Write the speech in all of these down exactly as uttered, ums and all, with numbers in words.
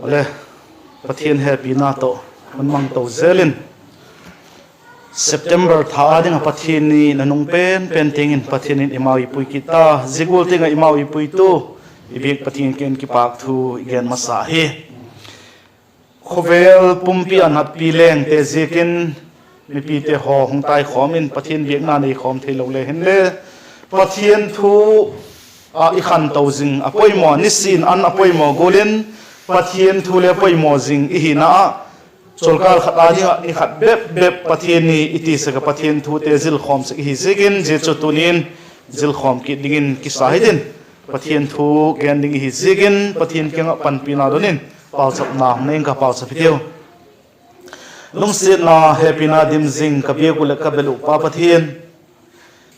Ale, Pathian hepina tawh hun mang to zel in, September tha â ding ah Pathian ni nanung pen pen tiang in Pathian in eimau ei pui kit ta. Zia gual tiang ah eimau ei puitu i biak Pathian kiang in kipâk thu i gen masa hi. Khawvel pumpi ah natpi lengte ziakin mipite haw hung taikhawm in Pathian biakna neikhawm theilo le hinle, Pathian thu ah i khanto zing a poimaw, nisin an a poimaw gual in Pathian thu le poimaw zing i hina ah, chawlkâl khat â ding ah ni khat bep bep Pathian ni i ti sek ah Pathian thute zilkhawm sek i hi ziakin, zia chu tuni'n zilkhawm kit dingin kisa hitin, Pathian thu gen ding i hi ziakin Pathian kiang ah panpina don in pauchapna hung nei ing ka, pauchap hitiu. Lungsiatna hepina dim zing ka biak uh leh ka bel uh Pa Pathian,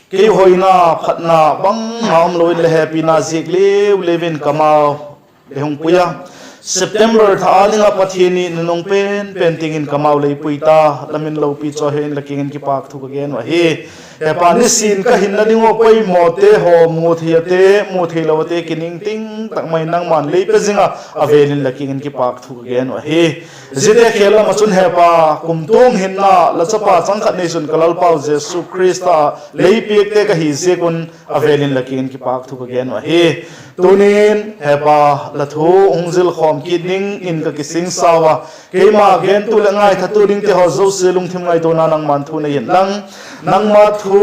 kei hoina phatna bangma umlo inle hepina ziak leu leu in ka mau ei hung pui a, September tha â ding ah Pathian ni nanung pen pen tiang in ka mau lei pui ta. La min lopi chu ahi in la kiang in kipâk thu ka gen uh ahi. Hepa, nisin ka hinna ding uh poimawte haw, mu thei ate, mu theilo ate kiningting tak mai in nangma'n lei pe zing ah, a vêl in la kiang in kipâk thu ka gen uh ahi. Ziate khêl lam ah chun Hepa, kumtuang hinna la chapa chang khat neisun ka Lalpau Jesu Khrista lei piakte ka hi ziak un, a vêl in la kiang in kipâk thu ka gen uh ahi. Tuni'n Hepa, la thu hung zilkhawm kit dingin ka kisingsa ua, keima gentu leh ngaithatu dingte haw zosia lungthim ngaituana nangma'n thu nei inlang, nangma thu,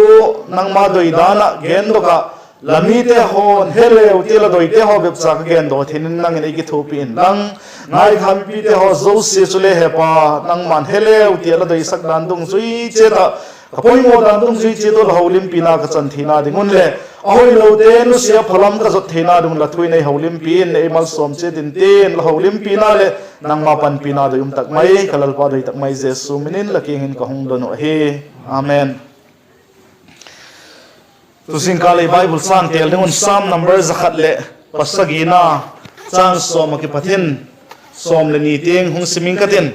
nangma doi dan ah gendok ah, la mite haw'n he leu ti la doite haw bepcha ka gendok thei in nang in ei kithuapi inlang, ngaitha mipite haw zosia chule Hepa, nangma'n he leu ti la doisak dan dungzui chiat ah, ka poimaw dan dungzui chiat uh la holimpina ka chan theina ding un leh, a hoilote nusia phalam ka zot theina ding un la thu in ei holimpi in, ei malsawm chiat intin, la holimpina leh nangma panpina doi um tak mai ka Lalpa doi tak mai Jesu min in la kiang in ka hung don uh ahi. Amen. Tu zingkal i Bible châng têl ding un Sam number za khat leh pasagina, châng sawm ah kipat in sawm leh ni tiang hung sim ing ka tin.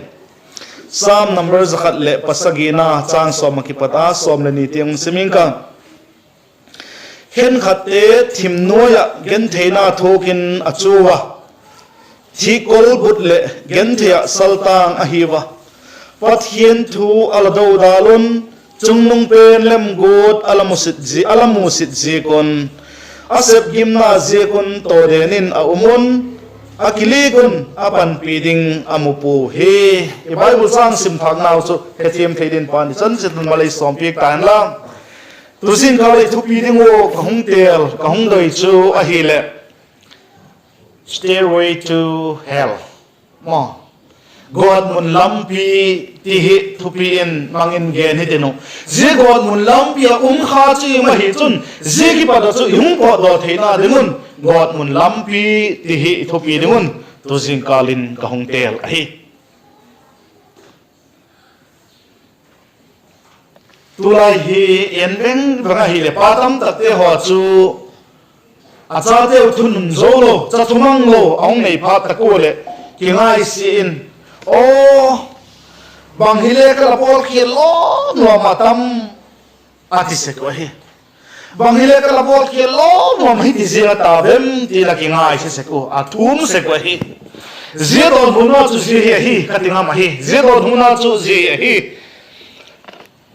Sam number za khat leh pasagina, châng sawm ah kipat a sawm leh ni tiang hung sim ing ka. Khenkhatte thim nuai ah gentheina thuak in a chu a, thîk kolbut leh genthei ah saltâng ahiu a, Pathian thu a la dodal un, chungnung pen lemguat a la musit zi-, a la musit ziak un, a sepgimna ziak un tawden in a um un, a kilik un a panpi ding a mu pua hi. I Bible châng sim thâknau chu hethiam thei dingin Pa'n i chan chiat un mal ei sawmpiak ta inla. Tu zingkal i thupi ding uh ka hung têl, ka hung doi chu ahileh, Stairway to Hell, maw, gawtmun lampi ti hi thupi in mang in gen hitin uh. Zia gawtmun lampi ah um kha chu i um ahi chun, zia kipat ah chu i hung pawtdaw theina ding un gawtmun lampi ti hi i thupi ding un tu zingkal in ka hung têl ahi. Tulai hi en veng veng ahileh, pa tamtakte haw chu a chateu thunun zo lo, cha thumang lo a hung nei phat tak ua leh kingaisia in, aw, bang hile ka la bawlkhial lawm lawm a tam, a ti sek uh ahi. Bang hile ka la bawlkhial lawm lawm hi ti ziang a ta vem ti la kingaisia sek uh, a thum sek uh ahi. Zia dawnhuna chu zia hi ahi ka ti ngam ahi. Zia dawnhuna chu zia hi ahi.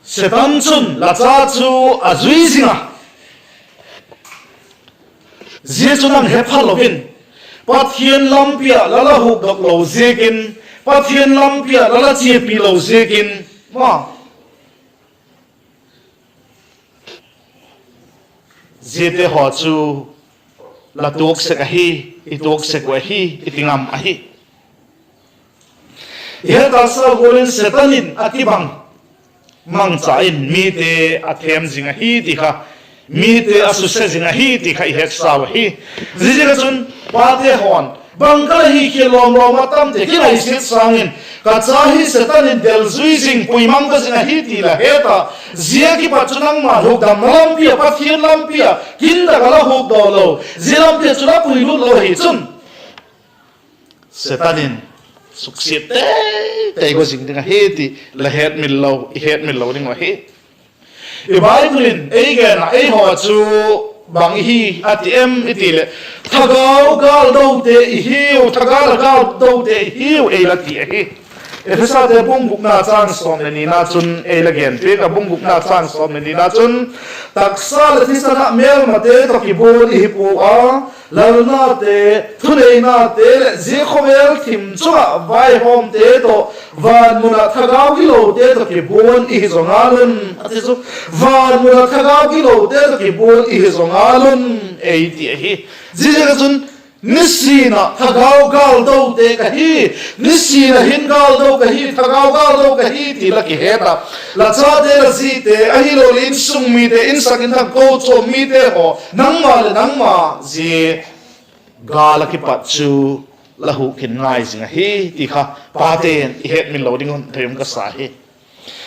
Setan chun la cha chu a zui zing a, zia chu nang he pha lo in, Pathian lampi ah la la hukdok lo ziakin, Pathian lampi ah la la chiapi lo ziakin, ma, ziate haw chu la tuak sek ahi, i tuak sek uh ahi, i ti ngam ahi. I het a sau gual in Setan in a kibang mangcha in mite a thêm zing ahi ti kha, mite a suse zing ahi ti kha i het sau ahi. Ziaziak a chun pate haw'n, bang ka la hi khial lawm lawm a tam ti kingaisiat sâng in, ka cha hi Setan in del zui zing, puimang ka zing ahi ti la het a, zia kipat chu nangma hukdamna lampi ah, Pathian lampi ah kindak a la hukdok lo, zia lampi ah chu la puilut lo ahi chun, Setan in suksiat tei tei gua zing ding ahi ti la hetmil lo, i hetmil lo ding uh ahi. I Bible in ei gen a, eihaw chu bang ihi a ti em i ti leh, thagau gâldote i hiu, thagau a gâldote i hiu ei la ti ahi. Ephesate bung gukna châng sawm leh nina chun ei la gen piak a, bung gukna châng sawm leh nina chun, taksa leh thisan ah mêlmate tawh kibuan i hi pua a, lalnate, thuneinate leh zia khawvel thim chung ah vaihawmte tawh, van mun ah thagau gilote tawh kibuan i hi zaw ngal un, a ti chu. Van mun ah thagau gilote tawh kibuan i hi zaw ngal un, ei ti ahi. Ziaziak ah chun, nisin ah thagau gâldote ka hi, nisin ah hin gâldo ka hi, thagau gâldo ka hi ti la kihet ah, la chate la zite, ahiloleh insung mite, insak inthang kochuam mite haw, nangma leh nangma zia gâl ah kipat chu la hukhin ngai zing ahi ti kha pate'n i hetmil lo ding un doi um ka sa hi.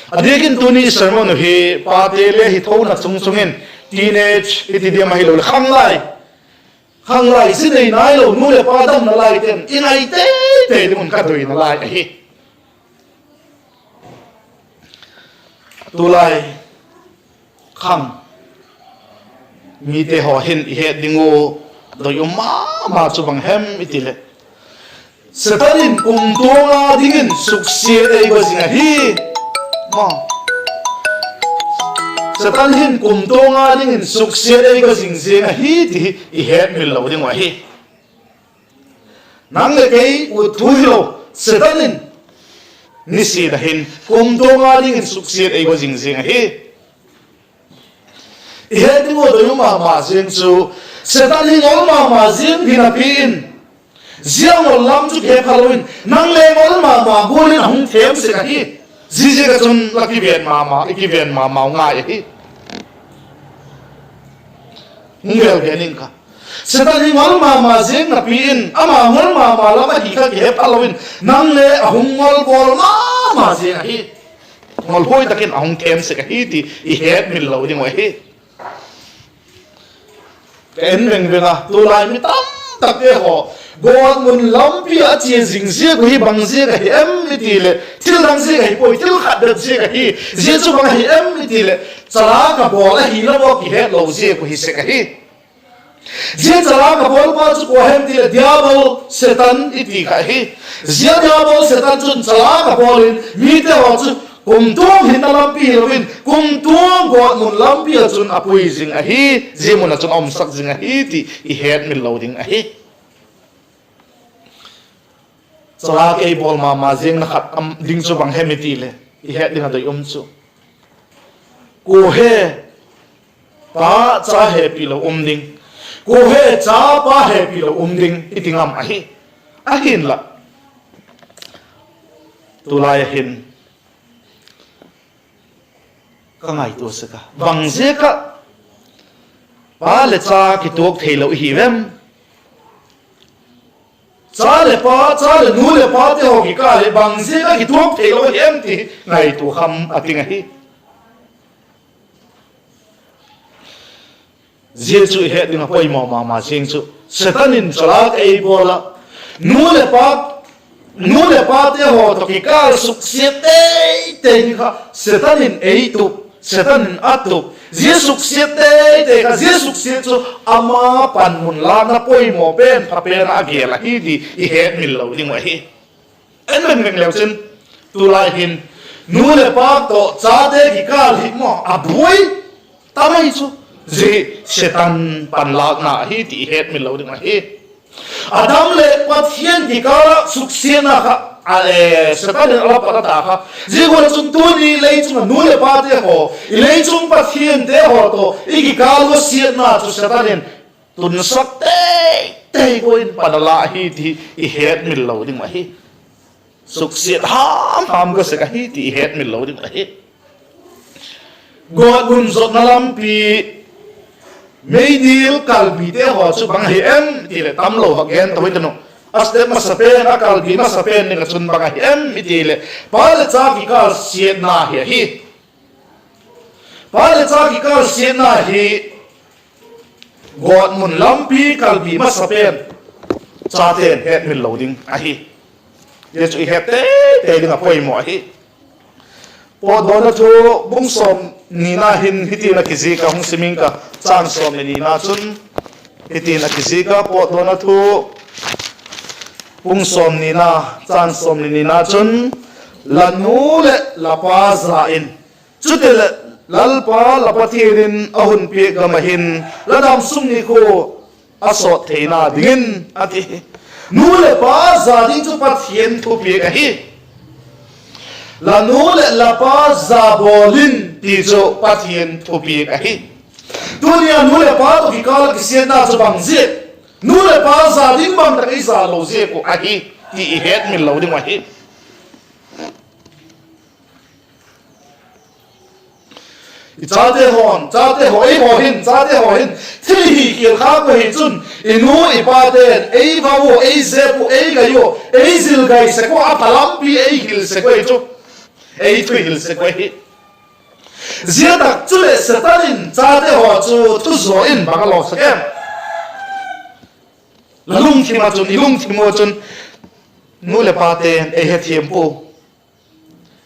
A diak in tuni sermon uh hi pate le hi thona chung chung in, teenage i ti diam ahiloleh khanglai, khanglai zi nei nailo nu leh pa damna laite'n i ngai tei tei ding un ka doina lai ahi. Tulai khang mite haw hin i het ding uh doi um ma ma chu bang hem i ti leh, Satan in kumtuang a dingin suksiat ei gaw zing ahi. Satan hin kumtuang a dingin suksiat ei gaw zing ziang ahi ti i hetmil lo ding uh ahi. Nang leh kei ut thu hilo, Satan in nisin ah hin kumtuang a dingin suksiat ei gaw zing ziang ahi. I het ding uh doi um ma ma ziang chu, Satan hi ngol ma ma ziang hi napi in, zia ngol lam chu kihe phalo in nang le ngol ma ma gual in a hung thêm sek ahi. Ziaziak ah chun la kiven ma ma, i kiven ma mau ngai ahi. Hung vel gen ing ka. Satan hi ngol ma ma ziang napi in, ama ngol ma ma lam ahi kha kihe phalo in, nang le a hung ngol bawl ma ma ziang ahi. Ngolhuai tak in a hung thêm sek ahi ti i hetmil lo ding uh ahi. Ka en veng veng a, tulai mi tamtakte haw gawtmun lampi ah a chia zing ziak uh hi bang ziak ahi em i ti leh, thil dang ziak ahi puai, thil khat bep ziak ahi. Zia chu bang ahi em i ti leh, chalâk a bawl ahilo a kihetlo ziak uh hi sek ahi. Zia chalâk a bawlpa chu kua hem ti leh, Diabol Setan i ti kha hi. Zia Diabol Setan chun chalâk a bawl in mite haw chu kumtuang hinna lampi hilo in kumtuang gawtmun lampi ah chun a pui zing ahi. Zia mun ah chun a umsak zing ahi ti i hetmil lo ding ahi. Chalâk ei bawl ma ma ziangna khat ding chu bang hem i ti leh, i het ding a doi um chu, kua he pa cha hepi lo um ding, kua he cha pa hepi lo um ding i ti ngam ahi. Ahinla, tulai ah hin ka ngaitua sek a, bang ziak ah pa leh cha kituak theilo i hiu em? Cha leh pa, cha leh nu leh pate haw kikâl hi bang ziak ah kituak theilo i hiu em ti ngaitua kham a ting ahi. Zia chu i het ding a poimaw ma ma ziang chu, Setan in chalâk ei bawl ah, nu leh pa, nu leh pate haw tawh kikâl suksiat tei tei ding kha Setan in ei tup, Setan in a tup. Zia suksiat tei tei kha, zia suksiat chu ama panmun lâkna poimaw pen pha pen ah a gel ahi ti i hetmil lo ding uh ahi. En veng veng leu chin, tulai hin nu leh pa tawh chate kikâl hi maw a buai ta mai chu, zia Setan panlâkna ahi ti i hetmil lo ding ahi. Adam leh Pathian kikâl ah suksiatna kha, a, e, Setan in a la pat a ta kha. Zia gual ah chun tuni lei chung ah nu leh pate haw, i lei chung pathiante haw tawh i kikâl ua siatna chu Setan in tunsak tei tei gual in pan a la ahi ti i hetmil lo ding ahi. Suksiat ham ham ka sek ahi ti i hetmil lo ding ahi. Gawtmun zotna lampi, meidil kalbite haw chu bang ahi em ti leh, tamlo vak gen to hitin uh. A step masa pen, a kalbi masa pen ding ah chun bang ahi em i ti leh, pa leh cha kikâl siatna hi ahi. Pa leh cha kikâl siatna hi gawtmun lampi kalbi masa pen chate'n hetmil lo ding ahi. Zia chu i het tei tei ding a poimaw ahi. Pawtdawna thu bung sawm nina hin hiti'n a kizik a, hung sim ing ka. châng sawm leh nina chun hitin a kizik a, Pawtdawna Thu bung sawmnina, châng sawm leh nina chun, La nu leh la pa za in, chutileh Lalpa la Pathian in a hun piak gam ah hin la damsung nikhua a sawt theina dingin, a ti. Nu leh pa za ding chu Pathian thupiak ahi. La nu leh la pa za bawl in ti chu Pathian thupiak ahi. Tuni a nu leh pa tawh kikâl ah kisiatna chu bang ziak, nu leh pa za ding bang tak ei za lo ziak uh ahi ti i hetmil lo ding uh ahi. I chate haw, chate haw, ei haw hin, chate haw hin thil hi khial khâk uh hi chun, i nu i pate'n ei va ua, ei zep uh, ei gai ua, ei zil gai sek ua, a pha lampi ei hil sek uh ahi chu, ei thuhil sek uh ahi. Zia tak chuleh Setan in chate haw chu thuzaw in bang a lawsak em? La lungthim ah chun, i lungthim ua chun, nu leh pate'n ei hethiam pua,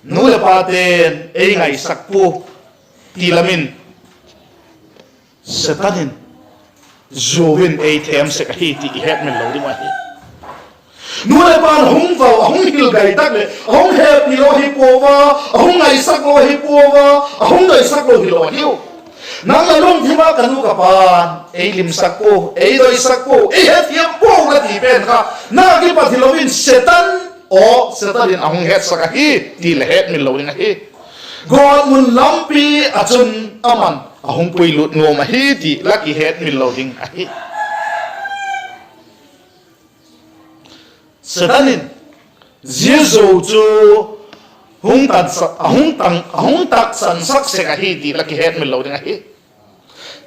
nu leh pate'n ei ngaisak pua ti lam in Setan in zuau in ei thêm sek ahi ti i hetmil lo ding uh ahi. Nu leh pa'n a hung vau, a hung hil gai tak leh a hung hepi lo hi pua a, a hung ngaisak lo hi pua a, a hung doisak lo hilo hiu. Nang la lungthim ah ka nu ka pa'n ei limsak pua, ei doisak pua, ei hethiam pua la ti pen kha, nang ah kipat hilo in Setan, aw, Setan in a hung hetsak ahi ti la hetmil lo ding ahi. Gawtmun lampi ah chun aman a hung puilut nuam ahi ti la kihetmil lo ding ahi. Setan in zia zuau chu hung tan, a hung tan, a hung taksansak sek ahi ti la kihetmil lo ding ahi.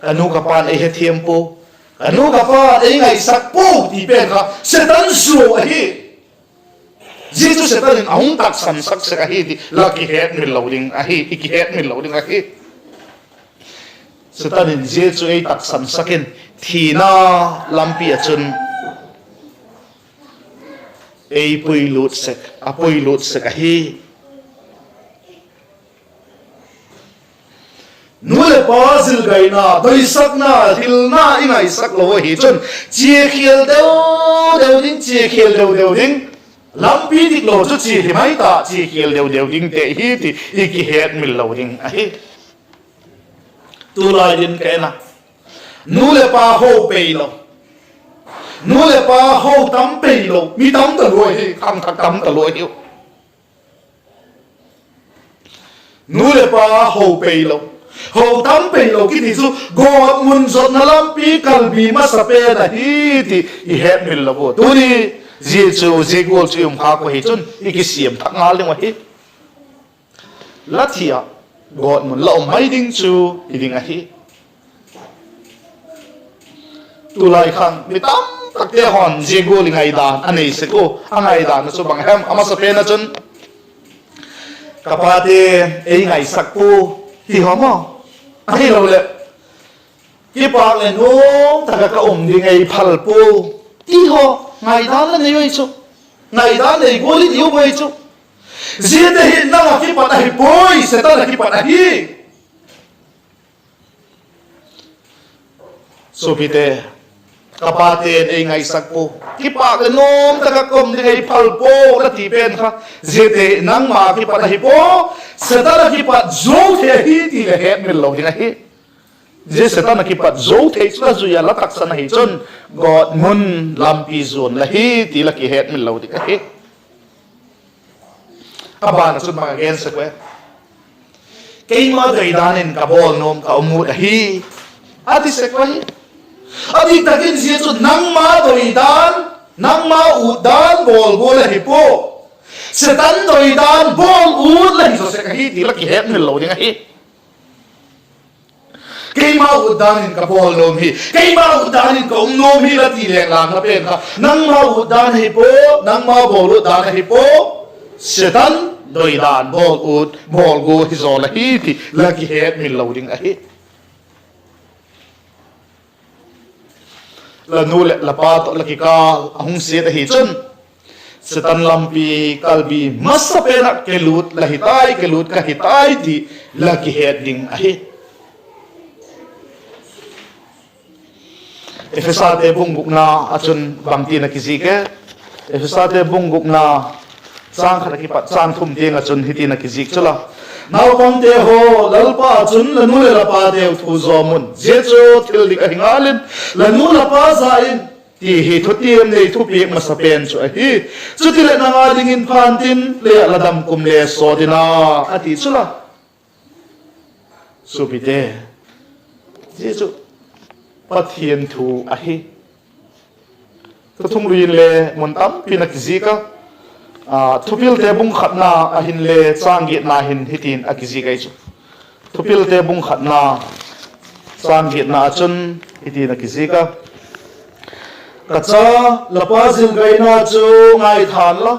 Ka nu ka pa'n ei hethiam pua, ka nu ka pa'n ei ngaisak pua ti pen kha Setan zuau ahi. Zia chu Setan in a hung taksansak sek ahi ti la kihetmil lo ding ahi, i kihetmil lo ding ahi. Setan in zia chu ei taksansak in thina lampi ah chun ei puilut sek, a puilut sek ahi. Nu leh pa zilgaina, doisakna, hilna i ngaisak lo ahi chun, chia khial deu deu ding, chia khial deu deu ding. Lampi diklo chu chia hi mai ta, chia khial deu deu dingte hi ti i kihetmil lo ding ahi. Tulai din ka en a, nu leh pa ho pei lo, nu leh pa ho tam pei lo mi tam talua hi, khangthak tam talua hiu. Nu leh pa ho pei lo, ho tam pei lo kiti chu gawtmun zotna lampi kalbi masa pen ahi ti i hetmil lo ua. Tuni zia chu, zia gual chu i um khâk uh hi chun i kisiam thak ngal ding uh ahi. La thi ah gawtmun la um mai ding chu hi ding ahi. Tulai khan mi tamtakte haw'n zia gual i ngaidan a nei sek ua, a ngaidan chu bang hem? A masapen ah chun, ka pate'n ei ngaisak pua ti haw maw, ahiloleh kipâk leh nuam tak ah ka um ding ei phal pua ti haw ngaidan la nei ui chu, ngaidan nei gual i ti um ui chu. Ziate hi nang ah kipat ahi puai, Setan ah kipat ahi. Suapite, ka pate'n ei ngaisak pua, kipâk leh nuam tak ah ka um ding ei phal pua la ti pen kha, ziate nangma kipat ahi pua, Setan ah kipat zuau thei ahi ti la hetmil lo ding ahi. Zia Setan ah kipat zuau thei chu la zui ah la taksan ahi chun, gawtmun lampi zuan la hi ti la kihetmil lo ding ahi. A ban ah chun bang a gen sek ua, keima doidan in ka bawl nuam ka um ut ahi, a ti sek ua hi. A dik tak in zia chu nangma doidan, nangma ut dan bawl gual ahi pua, Setan doidan bawl ut la hi zaw sek ahi ti la kihetmil lo ding ahi. Keima ut dan in ka bawl nuam hi, keima ut dan in ka um nuam hi la ti leng lang la pen kha, nangma ut dan ahi pua, nangma bawl ut dan ahi pua, Setan doidan bawl ut, bawl gual hi zaw la hi ti la kihetmil lo ding ahi. La nu leh la pa tawh la kikâl a hung siat ahi chun, Setan lampi kalbi masa pen ah kilût la hi tai, kilût ka hi tai ti la kihet ding ahi. Ephesate bung gukna ah chun bangtin a kizik e? Ephesate bung gukna châng khat a kipat châng thum tiang ah chun hitin a kizik chu la, Naupangte haw, Lalpa ah chun la nu leh la pateu thu zawm un, zia chu thil dik ahi ngal in, la nu la pa za in, ti hi thutiam nei thupiak masa pen chu ahi. Chutileh nang â dingin pha intin, lei ah la dam kum le sawt in a, a ti chu la. Suapite, zia chu Pathian thu ahi. Thuthunglui in le mun tampi in a kizik a, Thupilte bung khatna ah hin le châng giatna hin hitin a kizik ahi chu. Thupilte bung khatna châng giatna ah chun hitin a kizik a, Ka cha, la pa zilgaina chu ngaitha'n la,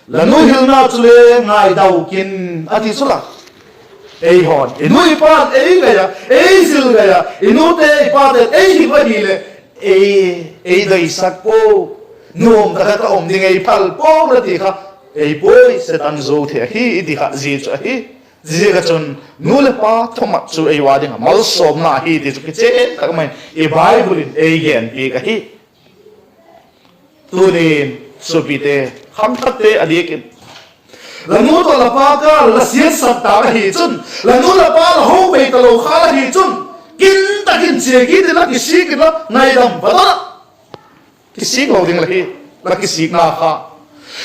la nu hilna chule ngaidau kin, a ti chu la. Eihaw'n i nu i pa'n ei ngai a, ei zilgai a, i nute i pate ei hil ahileh, ei, ei doisak pua, nuam tak ah ka um ding ei phal pua la ti kha, ei puai, Setan zuau thei ahi i ti kha zia chu ahi. Ziaziak ah chun nu leh pa thumat chu ei ua ding ah malsawmna ahi ti chu kichian tak mai in i Bible in ei genpiak ahi. Tunin suapite, khangthakte a diak in, la nu tawh la pa kâl la siatsak tâk ahi chun, la nu la pa la ho bei talo kha ahi chun, kin tak in chia kit inla, kisik inla, ngaidam va don ah, kisik lo ding la hi, la kisikna kha.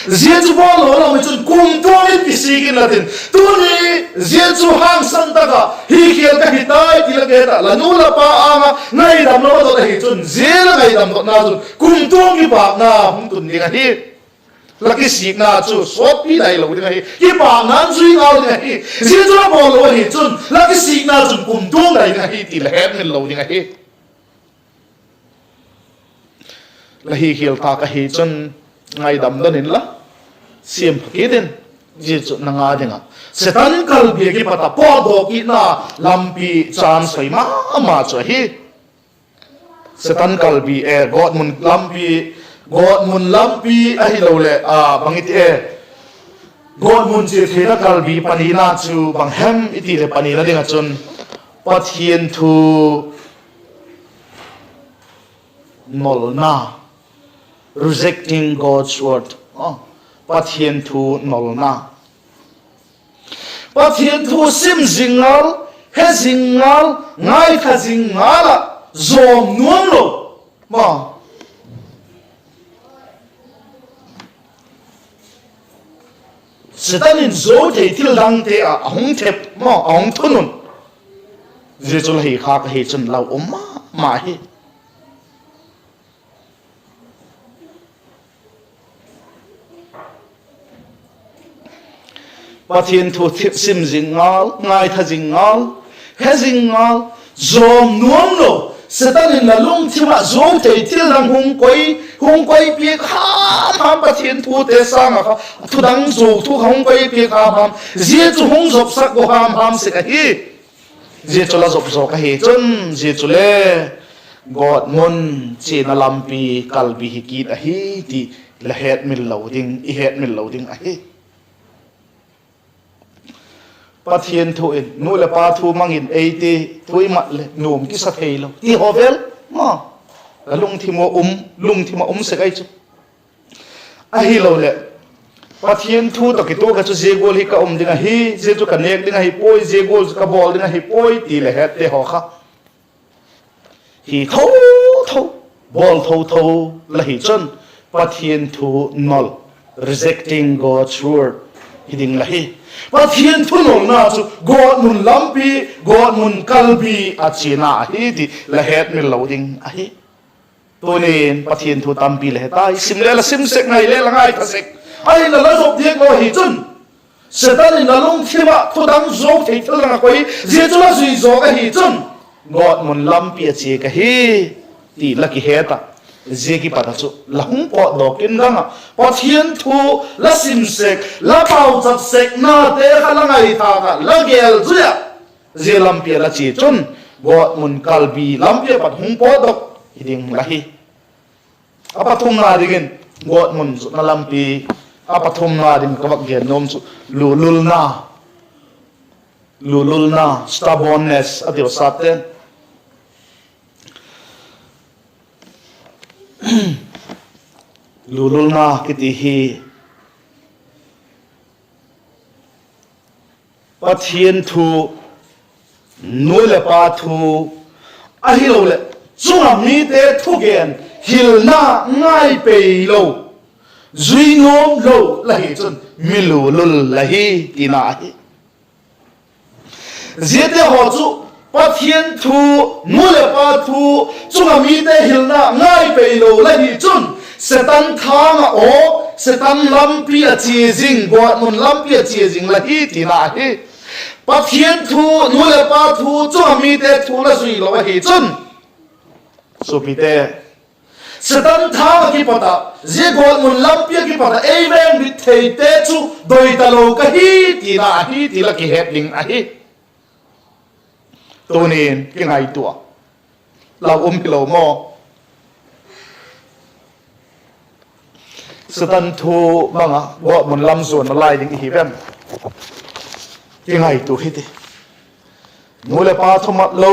Zia chu bawl lo lam i chun kumtuang in kisik inla tin, tuni zia chu hangsan tak ah hi khial ka hi tai ti la ke ta, la nu la pa âng ah ngaidam lo a dot ahi chun, zia la ngaidam dotna chun kumtuang kipâkna hung tun ding ahi. La kisikna chu sawtpi dai lo ding ahi, kipâkna'n zui ngal ding ahi. Zia chu la bawl lo ahi chun la kisikna chun kumtuang dai ding ahi ti la hetmil lo ding ahi. La hi khial tâk ahi chun ngaidam don inla, siampha kit in, zia chu nang â ding ah Setan kalbi a kipat ah pawtdawk kitna lampi chance hoi ma ma chu ahi. Setan kalbi e, gawtmun lampi, gawtmun lampi ahiloleh, a, bang i ti e, gawtmun chia theina kalbi panina chu bang hem i ti leh, panina ding ah chun Pathian thu nolna, rejecting God's word. Pathian thu nolna. Pathian thu sim zing ngal, he zing ngal, ngaitha zing ngal ah zawm nuam lo. Ma, Setan in zuau thei thil dangte ah a hung thep ma, a hung thun un, zia chu la hi khâk ahi chun lau um ma ma hi. Pathian thu sim zing ngal, ngaitha zing ngal, he zing ngal, zawm nuam lo. Setan in la lungthim ah zuau thei thil dang hung koi, hung koi piak ham ham, Pathian thute sâng ah kha thu dang zuau thu kha hung koi piak ham ham, zia chu hung zopsak go ham ham sek ahi. Zia chu la zop zawk ahi chun, zia chule gawtmun chiana lampi kalbi hi kit ahi ti la hetmil lo ding, i hetmil lo ding ahi. Pathian thu in nu leh pa thu mang in ei ti, thu i mat leh nuam kisa theilo ti haw vel, ma, la lungthim ah um, lungthim ah um sek ahi chu. Ahiloleh Pathian thu tawh kituak ah chu zia gual hi ka um ding ahi, zia chu ka nêk ding ahi puai, zia gual chu ka bawl ding ahi puai ti la hette haw kha, hi tho tho, bawl tho tho la hi chun Pathian thu nol, rejecting God's word hi ding la hi. Pathian thu nolna chu gawtmun lampi, gawtmun kalbi a chiana ahi ti la hetmil lo ding ahi. Tunin Pathian thu tampi la he tai, sim le la sim sek, ngai le la ngaitha sek. Ahinla la zop diak lo ahi chun, Setan in la lungthim ah thu dang zuau thei thil dang a koi, zia chu la zui zawk ahi chun, gawtmun lampi a chia ka hi ti la kihet ah, zia kipat ah chu la hung pawtdawk in gang ah Pathian thu la sim sek, la pauchap seknate kha la ngaithâk ah, la gêl zui ah, zia lampi ah la chia chun, gawtmun kalbi lampi ah pat hung pawtdawk hi ding la hi. A pathumna dingin, gawtmun zotna lampi, a pathumna ding ka vak gen nuam chu lululna, lululna, stubbornness a tiu sapte'n. Lululna kiti hi Pathian thu, nu leh pa thu, ahiloleh chung ah mite thugen, hilna ngai pei lo, zui nuam lo la hi chun mi lulul la hi tina ahi. Ziate haw chu Pathian thu, nu leh pa thu, chung ah mite hilna ngai pei lo la hi chun, Setan thâng ah aw, Setan lampi a chia zing, gawtmun lampi a chia zing la hi tina ahi. Pathian thu, nu leh pa thu, chung ah mite thu la zui lo ahi chun, suapite, Setan thâng ah kipat ah, zia gawtmun lampi ah kipat ah ei vêngbit theite chu doi talo ka hi tina ahi ti la kihet ding ahi. Tuni'n kingaitua la um hilo maw? Setan thu bang ah gawtmun lam zuan nalai ding i hi vem? Kingaitua hi ti. Nu leh pa thumat lo,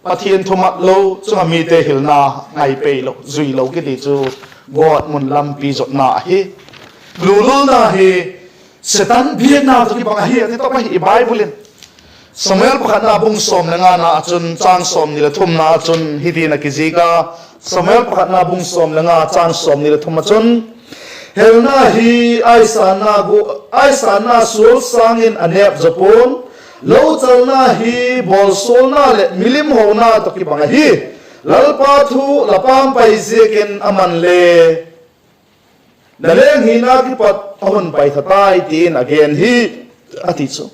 Pathian thumat lo, chung ah mite hilna ngai pei lo, zui lo kiti chu gawtmun lampi zotna ahi. Lululna hi Setan biakna tawh kibang ahi a ti top ahi i Bible in. Samuel pakhatna bung sawm leh ngana ah chun, châng sawmni leh thumna ah chun hitin a kizik a. Samuel pakhatna bung sawm leh nga, châng sawmni leh thum ah chun, Helna hi aisanna sual sâng in a nêp zaw pua'n, lochalna hi bawlsualna leh milim hona tawh kibang ahi. Lalpa thu la pampai ziakin a man le, na leng hina kipat a hun paitha tai, ti'n a gen hi, a ti chu.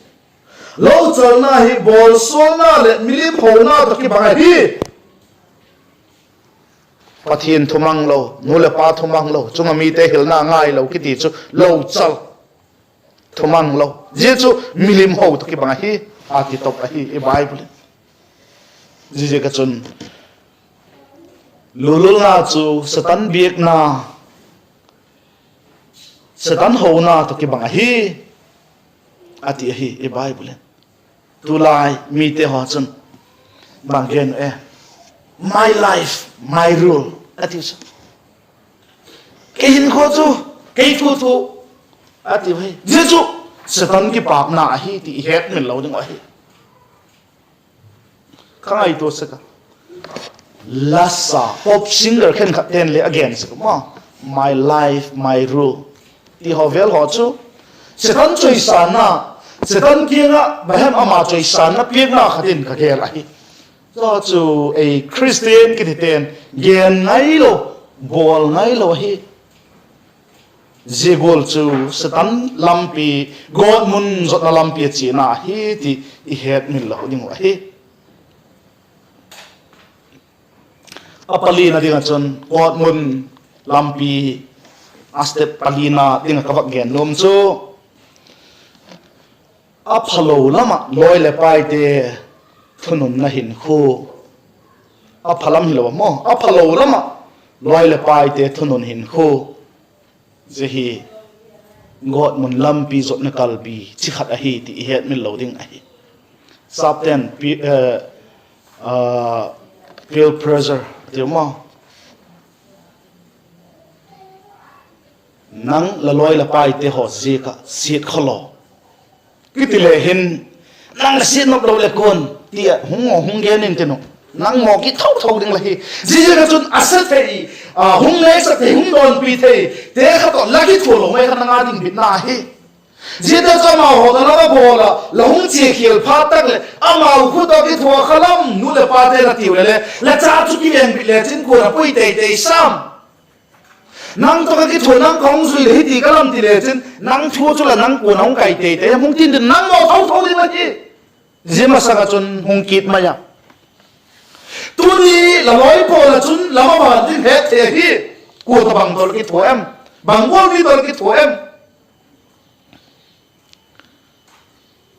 Lochalna hi bawlsualna leh milim hona tawh kibang ahi. Pathian thumang lo, nu leh pa thumang lo, chung ah mite hilna ngai lo kiti chu lochal, thumang lo, zia chu milim ho tawh kibang ahi, a ti top ahi i Bible in. Ziaziak ah chun lululna chu Setan biakna, Setan hona tawh kibang ahi, a ti ahi i Bible in. Tulai mite haw chun bang gen uh e, my life, my rule, a ti chu. Kei hinkhua chu, kei thu thu, a ti uh hi. Zia chu Setan kipâkna ahi ti i hetmil lo ding uh ahi. Ka ngaitua sek a, lasa pop singer khenkhat ten le a gen sek a maw, my life, my rule ti haw vel haw chu Setan chawisânna, Setan kiang ah bang hem ama chawisânna piakna khat in ka gel ahi. Zia chu ei Christian kititen gen ngailo, bawl ngailo ahi. Zia gual chu Setan lampi, gawtmun zotna lampi a chiana ahi ti i hetmil lo ding uh ahi. A palina ding ah chun gawtmun lampi, a step palina ding ah ka vak gen nuam chu, a phalo lam ah lawi leh paite thununna hinkhua. A pha lam hilo a maw, a phalo lam ah lawi leh paite thunun hinkhua. Zia hi gawtmun lampi zotna kalbi chi khat ahi ti i hetmil lo ding ahi. Sapten peer pressure ti maw, nang la lawi la paite haw ziak ah siat khawlaw kiti le hin, nang la siat nop lo leh kuan ti a hung, hung gen intin uh, nang maw kit tho tho ding la hi. Ziaziak ah chun a sa thei, hung neisak thei, hung dawnpi theite kha tawh la kithua lo mai kha nang â ding bitna hi. Ziate chu amau haw la la bawl a, la hung chia khial phat tak leh amau khut tawh kithua kha lam, nu leh pate la tiu leh le, la cha chu kiveng bit lechin kua'n a pui tei tei sam. Nang tawh ka kithua, nang ka hung zui le hi ti ka lam ti lechin, nang thu chu la nang kua'n a hung kai tei tei, hung tin tin nang maw tho tho ding la hi. Zia masang ah chun hung kit mai a. Tuni la lawi pawl ah chun la maban ding het thei ahi. Kua tawh bang tawh la kithua em? Bang gual mi tawh la kithua em?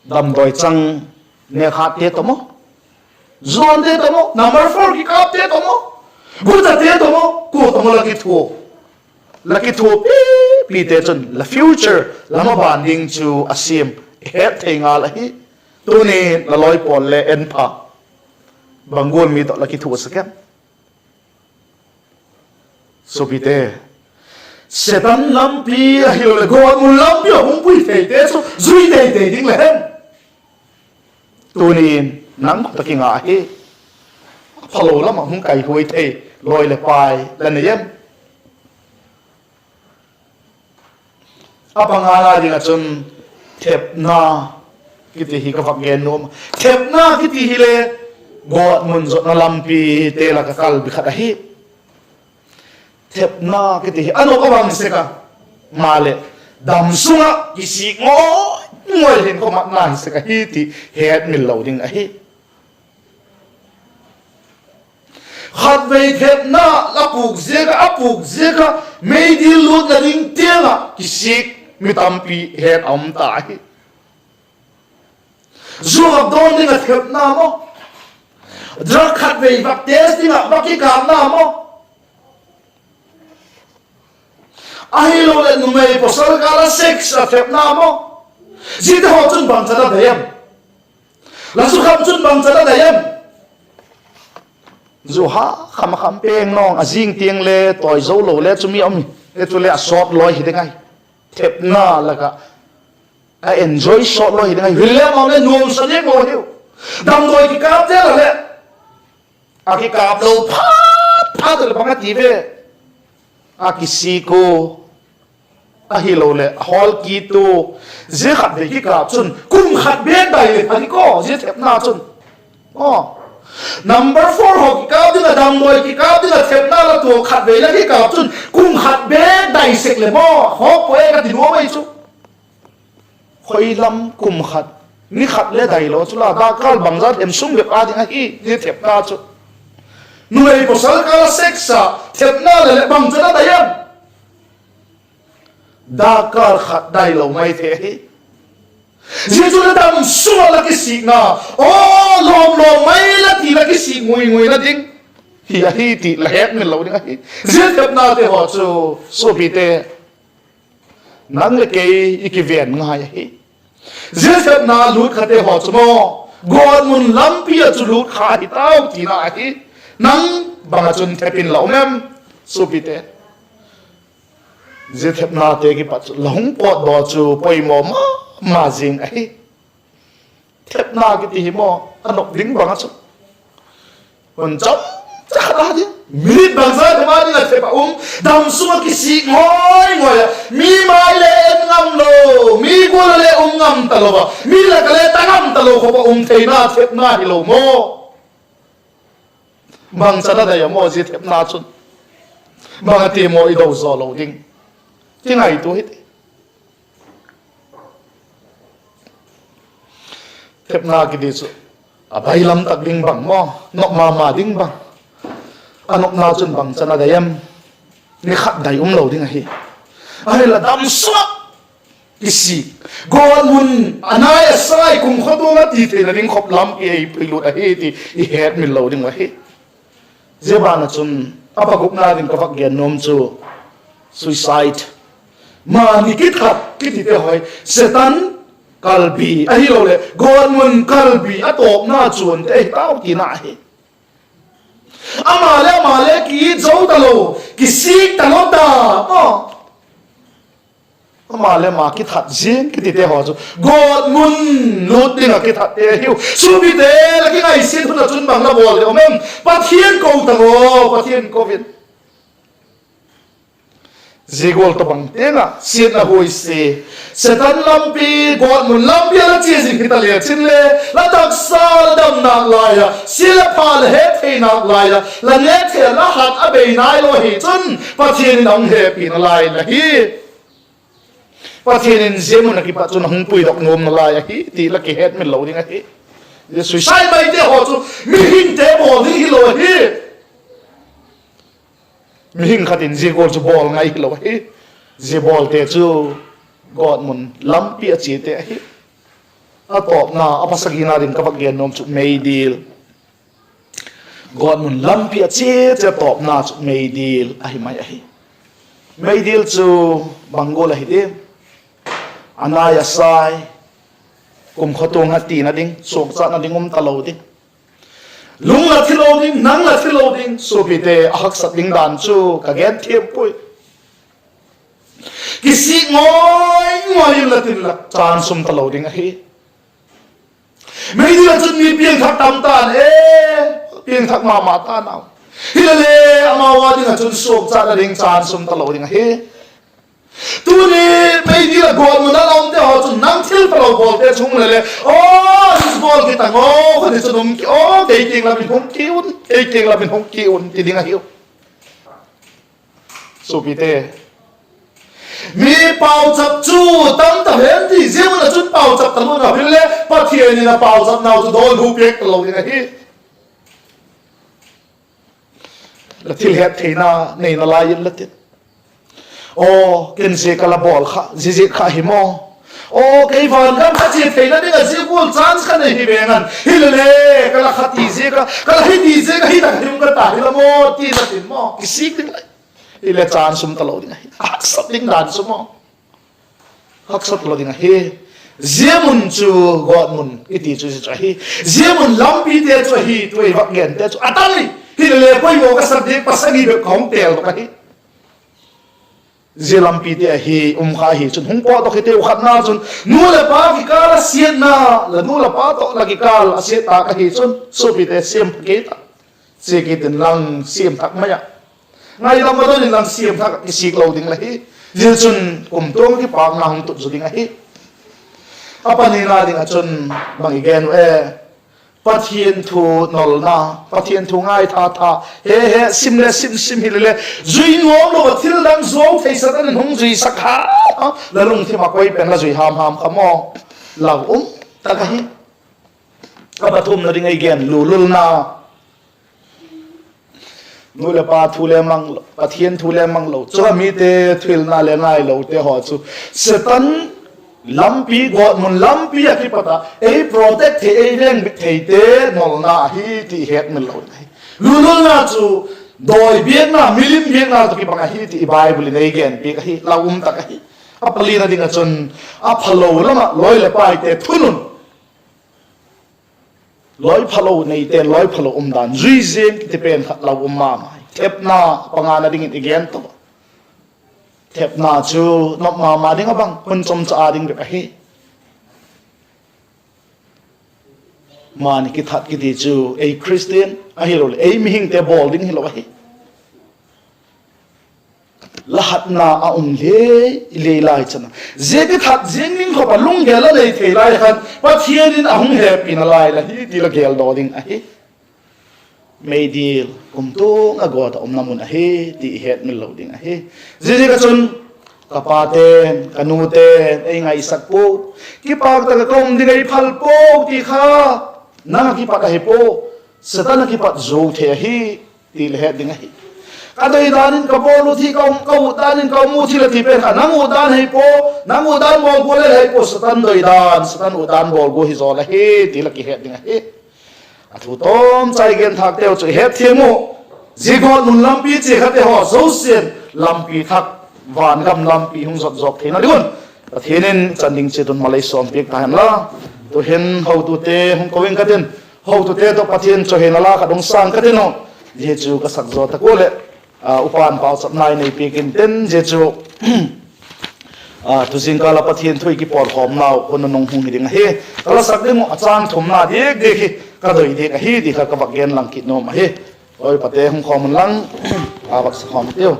Damdawi chang nêkhatte tawh maw, zuante tawh maw, number four kikâpte tawh maw, gutate tawh maw, kua tawh maw la kithua, la kithua pipite chun la future, la maban ding chu a siam het thei ngal ahi. Tuni la lawi pawl le en pha, bang gual mi tawh la kithua sek em? Suapite, Setan lampi ahiloleh gawtmun lampi ah hung pui theite chu zui teitei ding la hem? Tuni'n nang khut ah kinga hi. A phalo lam ah hung kaihuai thei lawi leh pai la nei em? A pangana ding ah chun thepna kiti hi ka vak gen nuam a. Thepna kiti hile gawtmun zotna lampite lak ah kalbi khat ahi. Thepna kiti hi a nop a bang sek a, maleh damsung ah kisik ngawi ngawi hin khawmatna hi sek ahi ti hetmil lo ding ahi. Khatvei thepna la pûk ziak ah, a pûk ziak ah meidil lûtna ding tiang ah kisik mi tampi het a um ta hi. Zu vak dawn ding ah thepna maw? Drug khatvei vak test ding ah vak kikâpna maw? Ahiloleh numei pawsal kâl ah sex ah thepna maw? Ziate haw chun bangchan a dai em? La zu kham chun bangchan a dai em? Zu ha kham a kham peng nawng a, zing tiang le tawi zo lo le chu mi um, e chule a sawt lawi hi ding ahi. Thepna lak ah a enjoy sawt lawi hi ding ahi. Hile amau le nuamsa diak lo hiu. Damdawi kikâpte la leh a kikâp lo phat phat leh bang a ti ve? A kisik u, ahiloleh a hawl kit u. Zia khatvei kikâp chun kum khat bêk dai leh a dik aw, zia thepna chun. Number four haw kikâp ding ah, damdawi kikâp ding ah thepna la tuak khatvei la kikâp chun kum khat bêk dai sek leh maw, hawk pua e ka ti nuam ai chu. Khoi lam kum khat, ni khat le dai lo chu la, dakkal bangzat hem sung bep a ding ahi zia thepna chu. Numei pawsal kâl ah sex ah thepna la leh bangchan a dai em? Dakkal khat dai lo mai thei ahi. Zia chu la damsung ah la kisikna, aw lawm lawm mai la ti la kisik ngui nguina ding hi ahi ti la hetmil lo ding ahi. Zia thepnate haw chu, suapite, nang leh kei i kiven ngai ahi. Zia thepna lût khate haw chu maw, gawtmun lampi ah chu lût kha hi tau tina ahi. Nang bang ah chun thep in la um em, suapite? Zia thepnate kipat chu la hung pawtdaw chu poimaw ma ma zing ahi. Thepna kiti hi maw, a nop ding bang ah chu, hun cham cha khat a ding, minute bangza hem a ding ah thep a um, damsung ah kisik ngoi ngoi ah, mi mai le en ngam lo, mi gual ah le um ngam talo a, mi lak ah le ta ngam talo khawp a um theina thepna hilo maw? Bangchan a dai a maw zia thepna chun? Bang a ti maw i do zaw lo ding? Kingaitua hiti. Thepna kiti chu a bailam tak ding bang maw, nop ma ma ding bang, a nopna chun bangchan a dai em? Ni khat dai um lo ding ahi. Ahinla damsung ah kisik, gawtmun a nai a sai, kumkhawtuang a ti theina ding khop lam i ei puilut ahi ti i hetmil lo ding uh ahi. Zia ban ah chun a pagukna ding ka vak gen nuam chu suicide, mani kithat kitite haw hi Setan kalbi ahiloleh gawtmun kalbi a tawpna chuamte ahi tau tina ahi. Ama le ama le ki-it zo talo, kisik talo ta, aw, ama le ama kithat zing kitite haw chu gawtmun lût ding ah kithatte ahiu. Suapite, la kingaisiat hun ah chun bang la bawl le um em? Pathian ko ta aw, Pathian ko in. Zia gual tawhbang tiang ah siatna huaisia, Setan lampi, gawtmun lampi ah la chia zing hita le chin le, la taksa la dam nâk lai ah, sia le pha la hetthei nâk lai ah, la nêk thei ah la hat a bei nai lo hi chun Pathian in a hung hepina lai la hi. Pathian in zia mun ah kipat chun a hung puidok nuam nalai ahi ti la kihetmil lo ding ahi. Suicide maite haw chu mihingte bawl ding hilo ahi. Mihing khat in zia gual chu bawl ngai hilo ahi. Zia bawlte chu gawtmun lampi a chiate ahi. A tawpna, a pasagina ding ka vak gen nuam chu meidil. Gawtmun lampi a chia chia tawpna chu meidil ahi mai ahi. Meidil chu bang gual ahi diam? A nai a sai, kumkhawtuang a tina ding, suakchatna ding um talo ding. Lung la thi lo ding, nang la thi lo ding, suapite, a haksat ding dan chu ka gen thiam puai. Kisik ngawi ngawi inla tin la chance um talo ding ahi. Meidil ah chun mi piangthak tam ta'n e, piangthak ma ma ta'n au. Hilele, amau â ding ah chun suakchatna ding chance um talo ding ahi. Tuni meidil ah gawtmun a la umte haw chun nang thil phalo bawlte chung lele, aw, bawl kit ta ngaw, kha ni chun um ki aw, kei kiang lam in hung ki un, kei kiang lam in hung ki un, ti ding ahiu. Suapite, mi pauchap chu tam ta hen ti, zia mun ah chun pauchap talu nau hile, Pathian in a pauchapnau chu dawnhu piak talo ding ahi. La thil hettheina neina lai inla tin, aw, ken zia ka la bawl kha, zia zia kha hi maw, aw, kei van gam ka chia theina ding ah zia gual chance ka nei hi veng an, hilele, ka la kha ti ziak a, ka la hi ti ziak a hi tak hi um ka ta hi la maw, ti la tin maw, kisik ding lai. Hile chance um talo ding ahi. Haksat ding dan chu maw, haksat lo ding ahi. Zia mun chu gawtmun i ti chu zia chu ahi. Zia mun lampite chu ahi, tu ei vak gente chu a tam i. Hilele poimaw ka sak diak pasal ni bep ka hung têldok ahi. Zia lampite ahi um kha ahi chun hung pawtdok hiteu. Khatna chun nu leh pa kikâl a siatna, la nu la pa tawh la kikâl a siat tâk ahi chun suapite siam pha kei ta. Chia kit inlang siam thak mai ah, ngaidam a don inlang siam thak ah kisik lo ding la hi. Zia chun kumtuang kipakna hung tut zaw ding ahi. A panina ding ah chun bang i gen u e? Pathian thu nolna, Pathian thu ngaitha tha, he he sim le sim sim hilele, zui nuam lo ah thil dang zuau thei Satan in hung zuisak kha, la lungthim ah koi pen la zui ham ham kha maw? Lau um tak ahi. A pathumna ding ei gen, lululna. Nu leh pa thu le mang lo, Pathian thu le mang lo, chua mite thuhilna le ngailote haw chu Satan lampi, gawtmun lampi ah kipat ah ei protect thei, ei vengbit theite nolna ahi ti i hetmil lo ding ahi. Lululna chu dawi biakna, milim biakna tawh kibang ahi ti i Bible in ei genpiak ahi, lau um tak ahi. A palina ding ah chun, a phalo lam ah lawi leh paite thunun, lawi phalo neite'n lawi phalo umdan zui ziang kiti pen khat lau um ma ma hi. Thepna, pangana dingin i gen to a, thepna chu nop ma ma ding a bang, hun chomcha â ding bep ahi. Mani kithat kiti chu ei Christian ahiloleh ei mihingte bawl ding hilo ahi. La hatna a um le, i le lai chan a, zia kithat ziang ding khop ah lunggel la nei thei lai khan Pathian in a hung hepina lai la hi ti la geldaw ding ahi. Meidil kumtuang a gawt ah umna mun ahi ti i hetmil lo ding ahi. Ziaziak ah chun ka pate'n, ka nute'n ei ngaisak pua, kipâk tak ah ka um ding ei phal pua ti kha, nang ah kipat ahi pua, Satan ah kipat zuau thei ahi ti la het ding ahi. Ka doi dan in ka bawl ut hi, ka um, ka ut dan in ka um ut hi la ti pen kha, nang ut dan ahi pua, nang ut dan bawl gual le ahi pua, Satan doi dan, Satan ut dan bawl gual hi zaw la hi ti la kihet ding ahi. A thu tawmchai gen thâkteu chu i hetthiam u. Zia gawtmun lampi chia khate haw zosia'n lampi thak, vangam lampi hung zot zawk theina ding un Pathian in chan ding chiat un mal ei sawmpiak ta hen la. Tu'hin hotute hung ko ing ka tin, hotute tawh Pathian chawihoina la khat hung sâng ka tin u. Zia chu ka sak zaw tak ua leh, upa'n pauchapna ei nei piak intin, zia chu tuzingkâl ah Pathian thu i kipawlkhawmnau hun a nung hung hi ding ahi. Ka la sak ding uh a châng thumna diak diak hi ka doi diak ahi ti kha ka vak gen lang kit nuam ahi. Lawipate hung khawm unlang, a vak sa khawm tiu.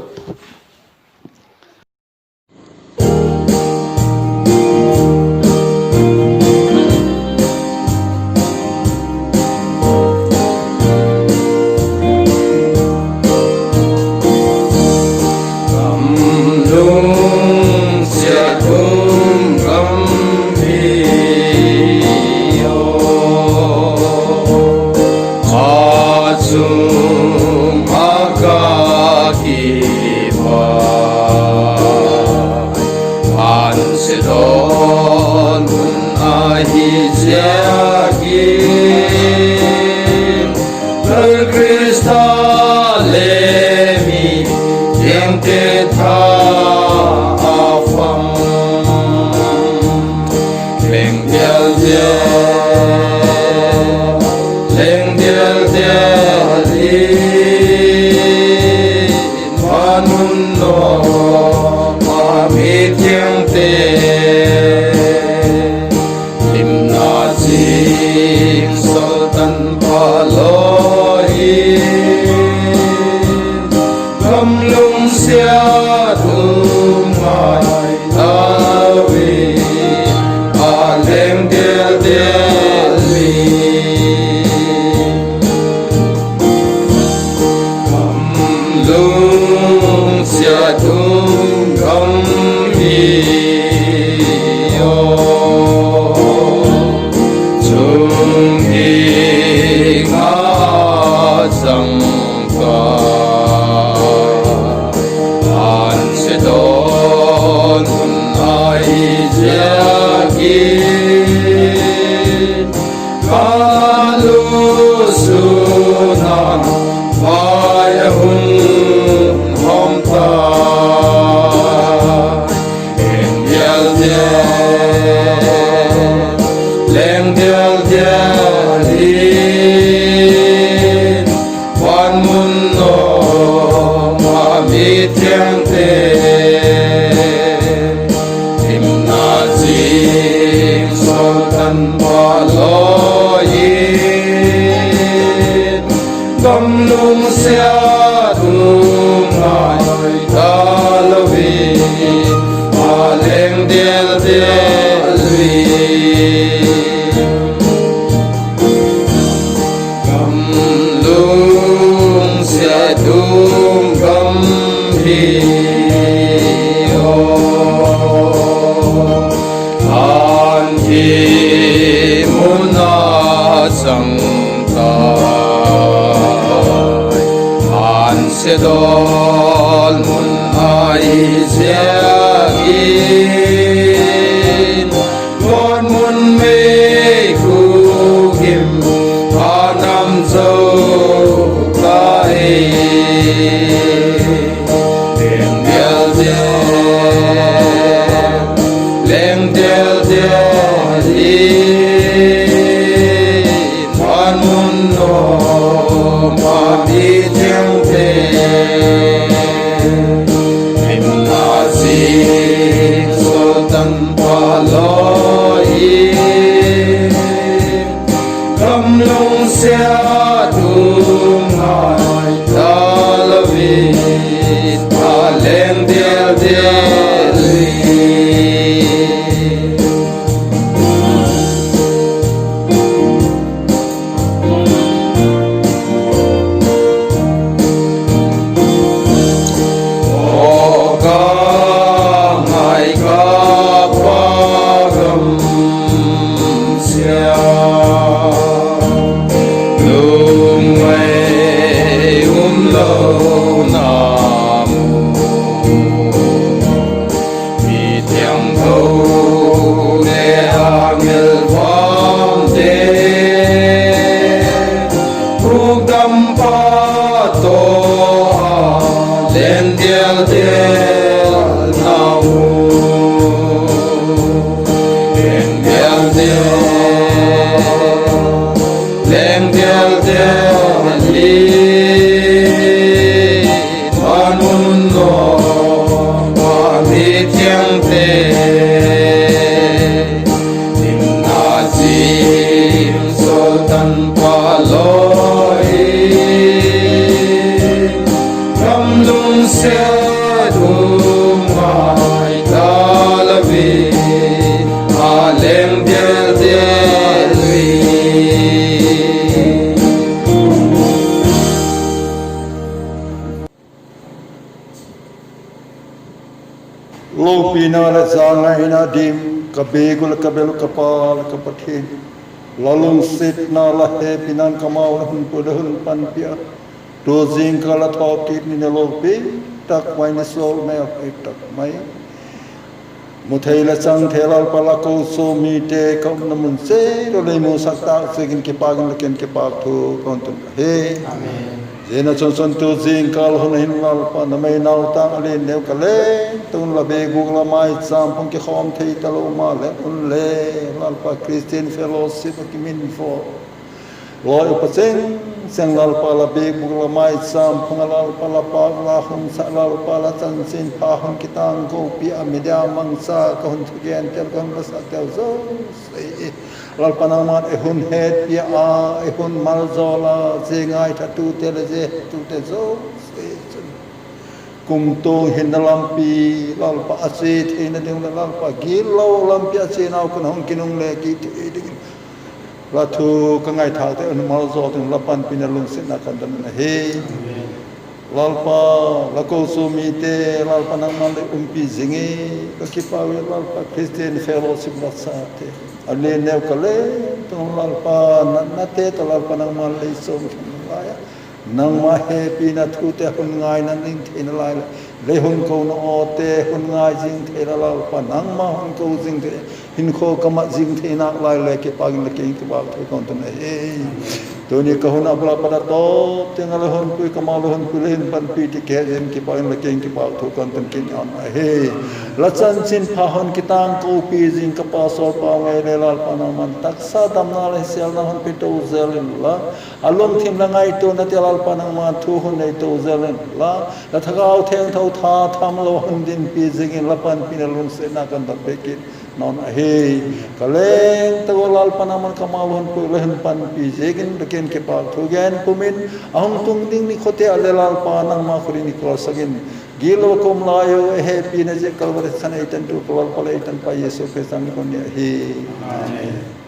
Gamlung sia thum gam hi aw, a chung a ka ki Ka lungsun a vai a hun hawm ta, eng dial dial, leng dial dial in, van mun nuam a mi thiangte himna zing Sultan pa lawi in, gam lungsiat um ngai ta lo in, a leng dial dial in. Gam lungsiat um gam hi aw, an hi mun a chang tai, an se dawl mun ahi ziakin, gawtmun mei khuk in a nam zo tai. Leng dial dial, leng dial dial in, van mun nuam a mi thiangte himna zing Sultan pa lawi in, gam lungsiat um ngai ta lo in, a leng dial dial in. Aw ka ngai ka pa gam sia, lungngai um lo na mu, mi thiangtho le angel vangte, hukdampa tawh a leng dial dial na mu, leng dial dial, leng dial dial in, van mun nuam a mi thiangte himna zing Sultan pa lawi in, gam lungsiat um ngai ta lo in, a leng dial dial in. Lopina leh zangaina dim, ka biak uh leh ka bel uh ka Pa leh ka Pathian, la lungsiatna, la hepina'n kamau la hun pui, la hun panpi a, tu zingkal a thawkit ni a lopi tak mai, ni sual mai, a hoi tak mai, muthei leh changthei Lalpa, la kochuam mite ka umna mun chiat ah lei musak tâk ziakin kipâk in la kiang in kipâk thu ka hun tun ahi. Zia chun chun tu zingkal hun a hin Lalpa, numei nautâng a lian neu ka leng tun la biakbûk la maichâm hung kikhawm thei talo maleh unle, Lalpa, Christian Fellowship a kimin fo lawi upa cheng cheng Lalpa, la biakbûk la maichâm hung a Lalpa, la pâk la hung sa Lalpa, la chanchinpha hung kitângkopi a, media mangcha ka hun thugentel, ka hun la sakteu zosia hi Lalpa, nangma'n ei hun hetpi a, ei hun maljawl a, zia ngaithatute leh zia hetute zosia chun kumtuang hinna lampi Lalpa, a chia theina ding leh Lalpa, gitlo lampi a chianau khan hung kinungle kit thei dingin la thu ka ngaithâkte hun maljawl dingin la panpina lungsiatna ka don ahi. Lalpa, la kochuam mite Lalpa, nangma'n lei umpi zing i ka kipâk ui. Lalpa, Christian Fellowship la chate a lian neu ka leng tun Lalpa, natnate tawh Lalpa, nangma'n lei sawm khin lai a, nangma hepina thute hun ngaina ding theina lai leh Lei hun kona awte hun ngai zing thei la Lalpa, nangma hun ko zing thei, hinkhua ka mat zing thei nalai le kipâk in la kiang in kipâk thu ka hun tun ahi. Tuni ka hun a bul a pat a tawp tiang a la hun pui, ka mau la hun pui, la hun panpi ti ka he zing kipâk in la kiang in kipâk thu ka hun tun kit ahi. La chanchinpha hun kitângkopi zing ka pastor pau ngei le Lalpa nangma'n taksa damna leh sêlna hun pe to zel inla, a lungthim la ngaituana te Lalpa nangma'n thu hun nei to zel inla, la thagau thiangtho tha tham lo hun dinpi ziakin la panpina lungsiatna ka hun dot bêk kit nawn ahi. Ka leng tak ua Lalpa nangma'n ka mau la hun pui, la hun panpi ziakin la kiang in kipâk thu gen pum in, a hung tung ding nikhuate ah le Lalpa nangma khut in i kawlsak in, gitlo ka um lai u a hepina ziak Kalvari san ei tantu ka Lalpa leh ei tanpa Jesu Khrista min in ka hun ni ahi. Amen.